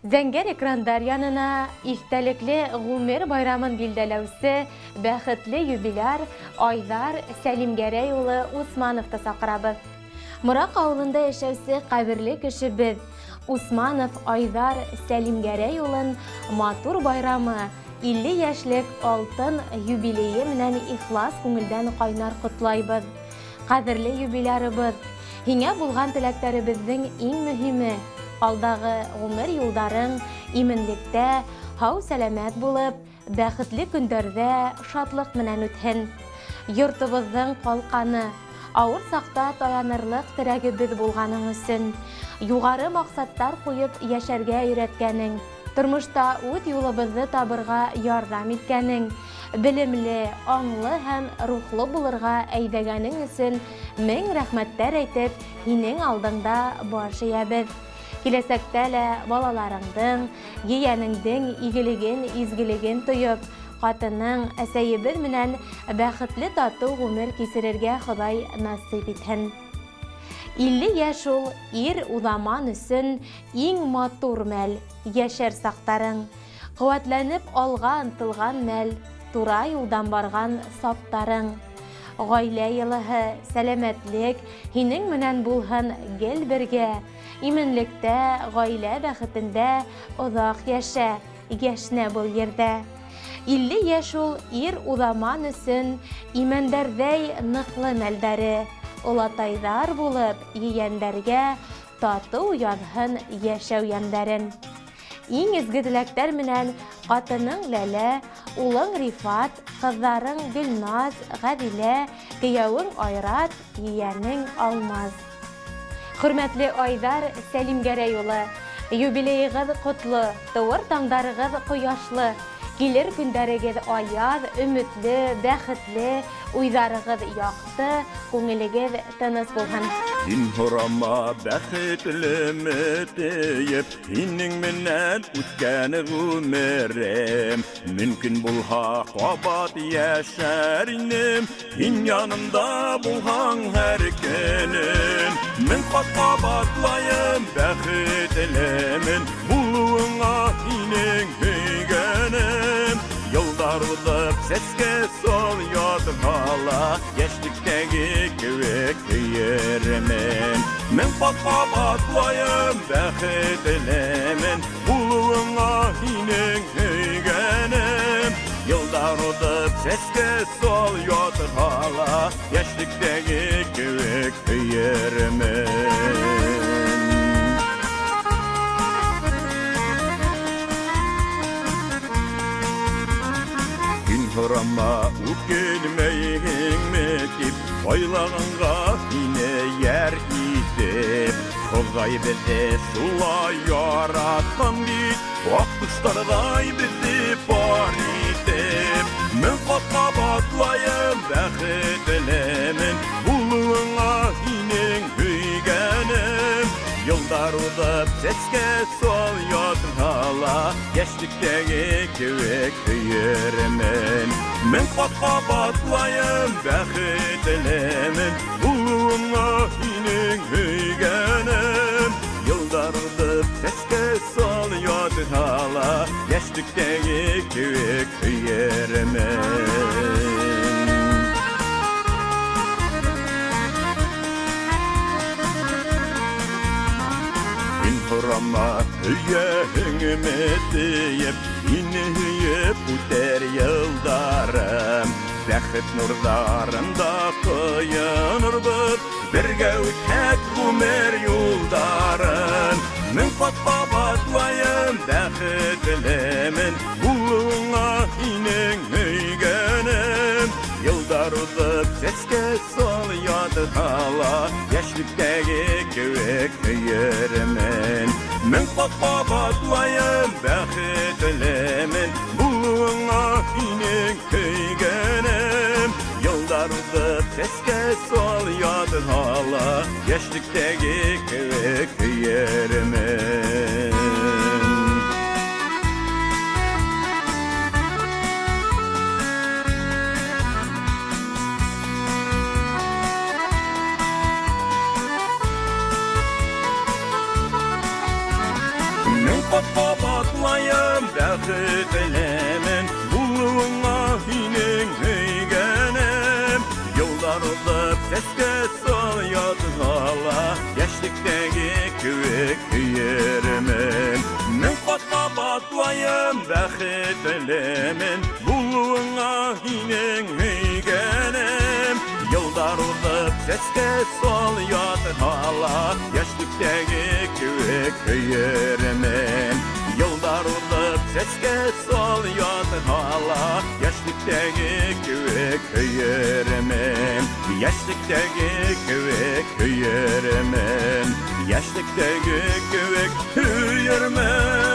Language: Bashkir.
Зәңгәр экрандар янына иҫтәлекле ғүмер байрамын билдәләүсе бәхетле юбиляр Айҙар Сәлимгәрәй улы Усмановты саҡырабыҙ. Мораҡ ауылында йәшәүсе ҡәҙерле кешебеҙ Усманов Айҙар Сәлимгәрәй улын матур байрамы, 50 йәшлек алтын юбилейы менән ихлас күңелдән ҡайнар ҡотлайбыҙ. Ҡәҙерле юбилярыбыҙ, һиңә булған теләктәребеҙҙең иң мөһиме алдағы ғүмер юлдарың именлектә, һау-сәләмәт булып, бәхетле көндәрҙә шатлыҡ менән үтһен. Йортобоҙҙоң ҡалҡаны, ауыр саҡта таянырлыҡ терәгебеҙ булғаның өсөн, юғары маҡсаттар ҡуйып йәшәргә өйрәткәнең, тормошта үҙ юлыбыҙҙы табырға ярҙам иткәнең, белемле, аңлы һәм рухлы булырға әйҙәгәнең өсөн мең рәхмәттәр әйтеп, һинең алдыңда баш эйәбеҙ. Киләсәктә лә балаларыңдың, ейәнеңдең игелеген, изгелеген тойоп, ҡатының, әсәйебеҙ менән бәхетле татыу ғүмер кисерергә Хоҙай насип итһен. 50 йәш ул ир уҙаман өсөн иң матур мәл, йәшәр саҡтарың. Ҡеүәтләнеп алға ынтылған мәл, тура юлдан барған саптарың. Ғаилә йылыһы, сәләмәтлек һинең менән булһын гел бергә. Именлектә, ғаилә бәхетендә оҙаҡ йәшә, йәшнә был ерҙә. 50 йәш ул ир уҙаман өсөн имәндәрҙәй ныҡлы мәлдәре. Олатайҙар булып ейәндәргә татыу яҙһын йәшәү йәмдәрен. Иң изге теләктәр менән ҡатының Ләлә, улың Рифат, ҡыҙҙарың Гөлназ, Ғәҙилә, кейәүең Айрат, ейәнең Алмаз. Хөрмәтле Айҙар Сәлимгәрәй улы, юбилейығыҙ ҡотло, тыуыр таңдарығыҙ ҡояшлы, килер көндәрегеҙ аяҙ, өмөтлө, бәхетле, уйҙарығыҙ яҡты, күңелегеҙ тыныс булһын. Һин һорама бәхетлеме тиеп, һинең менән үткән ғүмерем. Мөмкин булһа ҡабат йәшәр инем, һин янымда булһаң һәр көнөм. Мең ҡат ҡабатлайым бәхетлемен, булыуыңа һинең һөйгәнем. Йылдар уҙып сәскә сал ятһа ла, йәшлектәге кеүек һөйөрмөн. Мең ҡат ҡабатлайым бәхетлемен, булыуыңа һинең һөйгәнем. Йылдар уҙып сәскә сал ятһа ла, йәшлектәге кеүек һөйөрмөн. Һин һорама үкенмәйһеңме тип, һайлағанға һине йәр итеп. Хоҙай беҙҙе шулай яратҡан бит, аҡ ҡоштарҙай беҙҙе пар итеп. Мең ҡат ҡабатлайым бәхетлемен, булыуыңа һинең һөйгәнем. Йылдар уҙып сәскә сал ятһа ла, йәшлектәге кеүек һөйөрмөн. Мең ҡат ҡабатлайым бәхетлемен, булыуыңа һинең һөйгәнем. Йылдар уҙып сәскә сал ятһа ла, йәшлектәге кеүек һөйөрмөн. Һин һорама һөйәһеңме тиеп, һине һөйөп үтер йылдарым. Бәхет нурҙарында ҡойонорбоҙ, бергә үтһәк ғүмер юлдарын. Мең ҡат ҡабатлайым бәхетлемен, булыуыңа һинең һөйгәнем. Йылдар уҙып сәскә сал ятһа ла, йәшлектәге кеүек һөйөрмөн. Мең ҡат ҡабатлайым бәхетлемен, булыуыңа һинең һөйгәнем. Йылдар уҙып сәскә сал ятһа ла, йәшлектәге кеүек һөйөрмөн. Мең ҡат ҡабатлайым кабатлайым бәхетлемен булыуыңа һинең һөйгәнем. Йылдар уҙып сәскә сал ятһа ла, йәшлектәге кеүек һөйөрмөн. Мең ҡат ҡабатлайым бәхетлемен булыуыңа һинең һөйгәнем. Йылдар уҙып сәскә сал ятһа ла, йәшлектәге кеүек һөйөрмөн. Йылдар уҙып сәскә сал ятһа ла, йәшлектәге кеүек һөйөрмөн. Йәшлектәге кеүек һөйөрмөн. Йәшлектәге кеүек һөйөрмөн.